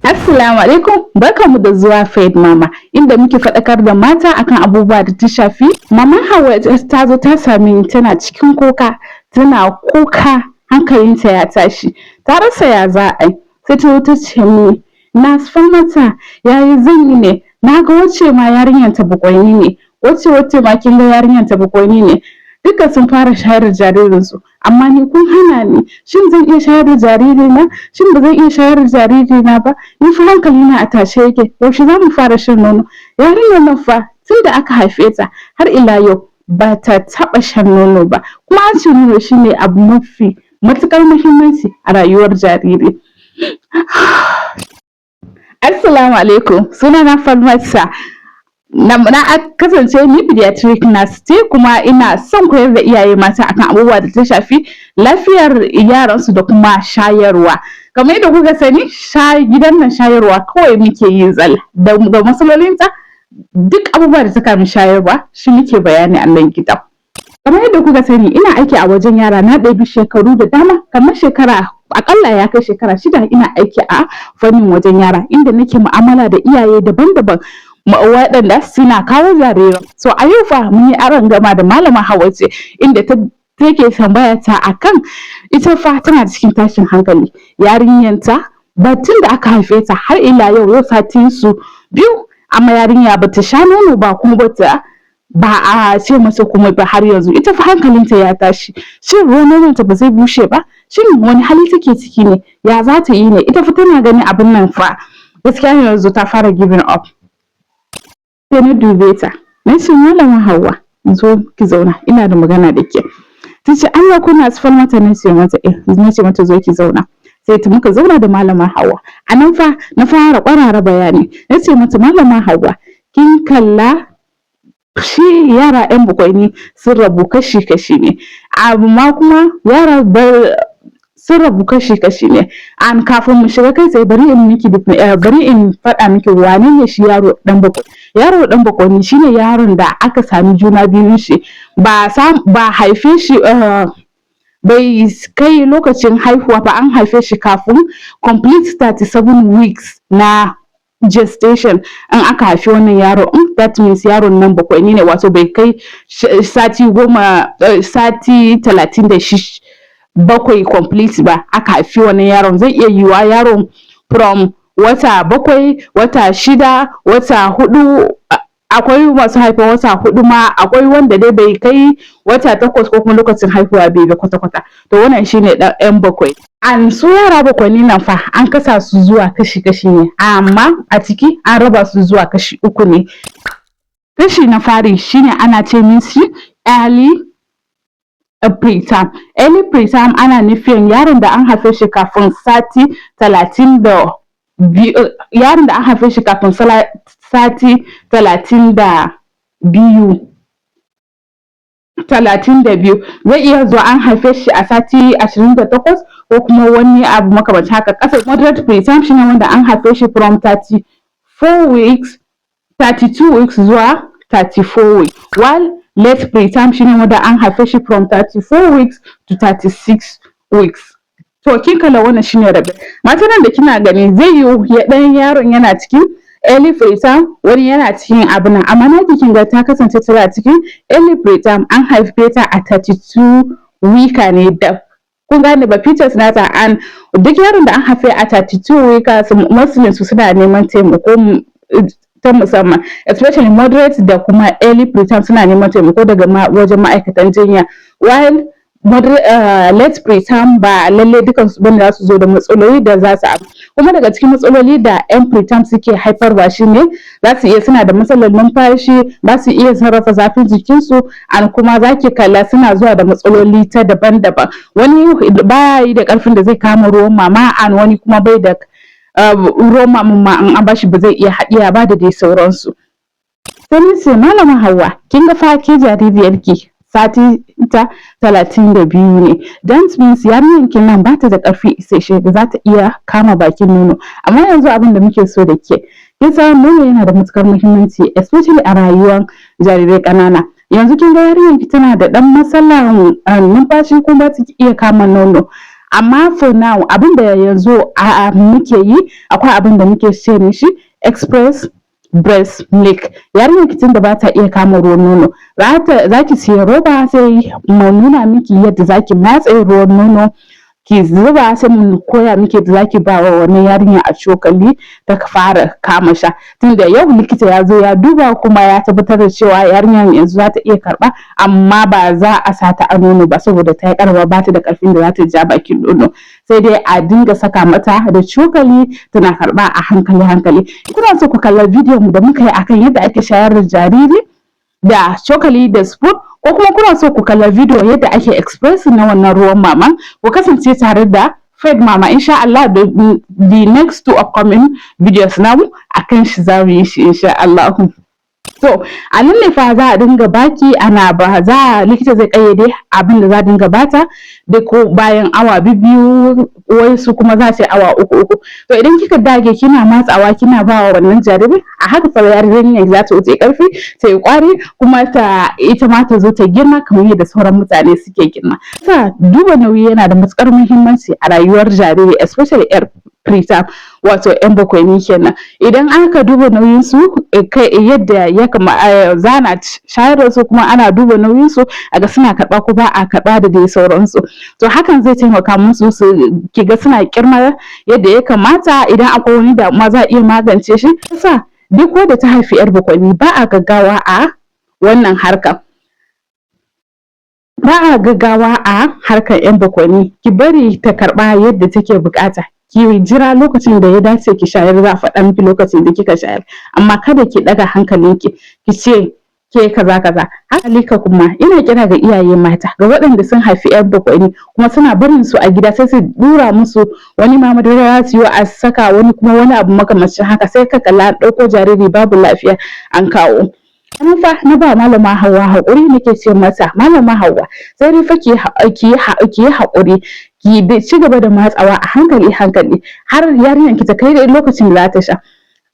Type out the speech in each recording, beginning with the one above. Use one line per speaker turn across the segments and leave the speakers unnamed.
Assalamu alaikum, barkanmu da zuwa Faith Mama, inda muke faɗakar da mata akan abubuwa da ta shafi. Maman Hauwa ta zo ta same ni tana cikin kuka, tana kuka, hankalinta ya tashi, ta rasa ya za a yi. Sai ta zo ta ce mini, "Nurse Falmata, yaya zan yi ne? Na ga wacce ma yarinyar ta bakwaini ne, wacce ma kin ga yarinyar ta bakwaini ne, duka sun fara shayar da jaririnsu, amma ni kun hana ni. Shin zan iya shayar da jaririna? Shin ba zan iya shayar da jaririna ba? Ni fa hankalina a tashe yake. Yaushe za mu fara shan nono? Yarinyar nan fa tun da aka haife ta har ila yau ba ta taɓa shan nono ba, kuma an ce nono shine abu mafi matuƙar muhimmanci a rayuwar jariri." Assalamu alaikum, sunana Falmata. Na kasance ni pediatric nurse ce, kuma ina son koyar da iyaye mata akan abubuwa da ta shafi lafiyar yaransu da kuma shayarwa. Kamar yadda kuka sani, gidan nan shayarwa kawai muke yi zalla, da matsalolinta, duk abubuwa da ta kama shayarwa shi muke bayani a nan gidan. Kamar yadda kuka sani, ina aiki a wajen yara, na ɗebi shekaru da dama, kamar shekara akalla ya kai shekara 6 ina aiki a fannin wajen yara, inda nake mu'amala da iyaye daban-daban waɗanda suna kawo jariran. So a yau fa mun yi aron gama da Malama Hauwa ce, inda ta take tambaya ta akan ita fa tana cikin tashin hankali, yarinyanta batun da aka haife ta har ila yau, yau satin su 2, amma yarinya bata sha nono ba, kuma bata ba a ce mata komai ba har yanzu. Ita fa hankalinta ya tashi. Shin ruwan nononta ba zai bushe ba? Shin wani hali take ciki ne? Ya za ta yi ne? Ita fa tana ganin abin nan fa gaskiya yanzu ta fara giving up. Sai na dube ta na ce, "Malama Hauwa, zo ki zauna, ina da magana da ke." Ta ce, "Anya ko Nurse Falmata?" Na ce mata, "Eh." Na ce mata, "Zo ki zauna." Sai ta muka zauna da Malama Hauwa. A nan fa na fara kwarara bayani. Na ce mata, "Malama Hauwa, kin kalla shi yara yan bakwaini sun rabu kashi-kashi ne, amma kuma yara sun rabu kashi-kashi ne. An kafin mu shiga kai tsaye, bari in faɗa miki wane ne shi yaro ɗan bakwai. Yaro ɗan bakwaini shine yaron da aka sami juna biyun shi ba haife shi, bai kai lokacin haihuwa ba, an haife shi kafin complete 37 weeks na gestation. In aka haifi wannan yaro, in that means yaron nan bakwaini ne, wato bai kai sati 10, sati 37 complete ba aka haifi wannan yaron. Zai iya yiwuwa yaron from wata 7, wata 6, wata 4, akwai masu haifan wata 4 ma, akwai wanda dai bai kai wata 8 ko kuma lokacin haihuwa bai ba kwata-kwata. To wannan shine ɗan bakwai. An su yara bakwaini nan fa an kasa su zuwa kashi-kashi ne, amma a ciki an raba su zuwa kashi uku ne. Kashi na fari shine ana ce mishi early preterm. Early preterm ana nufin yaron da an haife shi kafin sati 32, yaron da an haife shi kafin sati 32, 32. Zai iya zuwa an haife shi a sati 28 ko kuma wani abu makamancin haka ƙasa. Moderate preterm shine wanda an haife shi from 34 weeks, 32 weeks zuwa 34 weeks, while late preterm shine wanda an haife shi from 34 weeks to 36 weeks. To kin kalla, wannan shine rabe matan nan da kina gani, zai yiwu ya ɗayan yaron yana cikin early preterm, wani yana cikin abin nan, amma naki kin ga ta kasance tana cikin early preterm, an haife ta a 32 week ne da kun gane ba features nata. And duk yaron da an haife a 32 weeks, mostly su suna neman taimako ta musamman, especially moderate da kuma early preterm, suna neman taimako daga wajen ma'aikatan jinya, while moderate, late preterm ba lalle dukan su bane za su zo da matsaloli da za su abu. Kuma daga cikin matsaloli da yan preterm suke haifarwa shine za su iya suna da matsalar numfashi, ba su iya sarrafa zafin jikinsu, and kuma za ki kalla suna zuwa da matsaloli ta daban-daban. Wani baya yi da karfin da zai kama ruwan mama, and wani kuma bai da ruwan maman ma in an bashi ba zai iya haɗiya ba, da dai sauransu. Sai ni ce, "Malama Hauwa, kin ga fa ke jaririyarki sati ta 32 ne. That means yarinyar ki nan ba ta da ƙarfi isasshe da za ta iya kama bakin nono. Amma yanzu abin da muke so da ke, kin san nono yana da matukar muhimmanci, especially a rayuwar jarirai ƙanana. Yanzu kin ga yarinyar ki tana da ɗan matsalar numfashi, kuma ba ta iya kama nono. Amma for now, abin da yanzu a muke yi, akwai abin da muke ce mishi express breast milk. Yarinyar ki tunda ba ta iya kama ruwan nono, za ki siya roba, sai mu nuna miki yadda za ki matse ruwan nono ki zuba, sai mu koya miki yadda za ki ba wa wannan yarinya a cokali ta fara kama sha, tunda yau likita ya zo ya duba kuma ya tabbatar da cewa yarinyar yanzu za ta iya karɓa, amma ba za a sa ta a nono ba saboda ta yi ƙarama, ba ta da ƙarfin da za ta ja bakin nono, sai dai a dinga saka mata da cokali tana karɓa a hankali hankali. Kuna so ku kalla bidiyon mu da muka yi akan yadda ake shayar da jariri da cokali da spoon, ko kuma kuna so ku kalla bidiyo yadda ake expressing na wannan ruwan mama, ku kasance tare da Fed Mama. Insha Allah, the next two upcoming videos namu akan shi za mu yi shi, insha Allah. To, a nan ne fa za a dinga baki, ana ba za likita zai kayyade abin da za a dinga bata da ko bayan awa biyu, wasu kuma za ce awa uku uku. To, idan kika dage kina matsawa kina ba wa wannan jaririn a haka fa, yarinyar za ta wuce karfi, ta yi kwari, kuma ta ita ma ta zo ta girma kamar yadda sauran mutane suke girma. Sa duba nauyi yana da matukar muhimmanci a rayuwar jariri, especially yar preterm, wato yan bakwaini kenan. Idan aka duba nauyin su kai yadda ya kama zana shayar da su, kuma ana duba nauyin su a ga suna karɓa ko ba a karɓa da dai sauransu, to hakan zai taimaka musu su kiga suna girma yadda ya kamata. Idan akwai wani damuwa, za a iya magance shi. Sa duk wanda ta haifi yar bakwaini, ba a gaggawa a wannan harkar, ba a gaggawa a harkar yan bakwaini. Ki bari ta karɓa yadda take buƙata, ki jira lokacin da ya dace ki shayar, za a faɗa miki lokacin da kika shayar, amma kada ki ɗaga hankalinki ki ce ke kaza kaza. Haka kuma ina kira ga iyaye mata, ga waɗanda sun haifi yan bakwaini kuma suna barin su a gida, sai su dura musu wani ma madara su yi a saka wani, kuma wani abu makamancin haka, sai ka kalla ɗauko jariri babu lafiya an kawo. Nan fa na ba Malama Hauwa haƙuri, nake ce mata, "Malama Hauwa, sai dai fa ki yi haƙuri, ki ci gaba da matsawa a hankali hankali har yarinyar ki ta kai lokacin da za ta sha,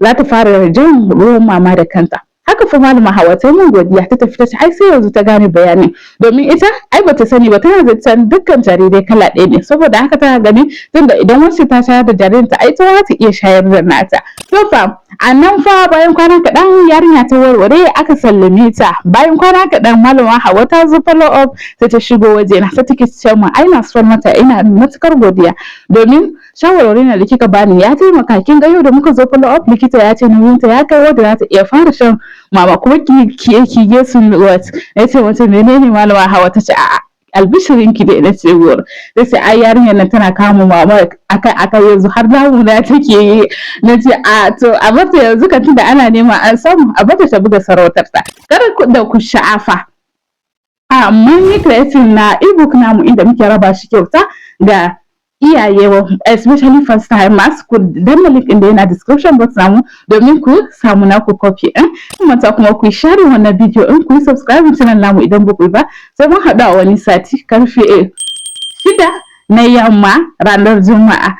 za ta fara jin ruwan mama da kanta." Haka fa Malama Hauwa ta yi min godiya ta tafi, ta ce ai sai yanzu ta gane bayanin, domin ita ai bata sani ba, tana zaton dukkan jarirai kala ɗaya ne. Saboda haka tana gani tunda idan wacce ta shayar da jaririnta, ai ta za ta iya shayar da nata. To fa, a nan fa bayan kwana kaɗan yarinya ta warware, aka sallame ta. Bayan kwana kaɗan Malama Hauwa ta zo follow up, sai ta shigo wajena, sai take ce min, "Ai na son mata, ina matukar godiya domin shawarwari da kika bani ya taimaka. Kin ga yau da muka zo follow up, likita ya ce nauyinta ya kai wanda za ta iya fara shan mama. Kuma ki guess what?" Na ce mata, "Menene, Malama Hawa?" Ta ce, "A'a, albishirin ki dai." Na ce, "Goro." Ta ce, "Ai yarinyar nan tana kama mama akai akai, yanzu har damuna take yi." Na ce, "A to, a bata yanzu kan, tunda ana nema an samu, a bata ta buga sarautar ta." Kada da ku sha'afa, a mun yi creating na ebook namu inda muke raba shi kyauta ga iyaye, especially first timers. Ku danna link ɗin da yana description box namu domin ku samu naku copy ɗin. Manta kuma ku share wannan bidiyo ɗin, ku yi subscribe channel namu idan ba ku yi ba. Sai mun haɗu a wani sati, karfe 6 na yamma ranar Juma'a.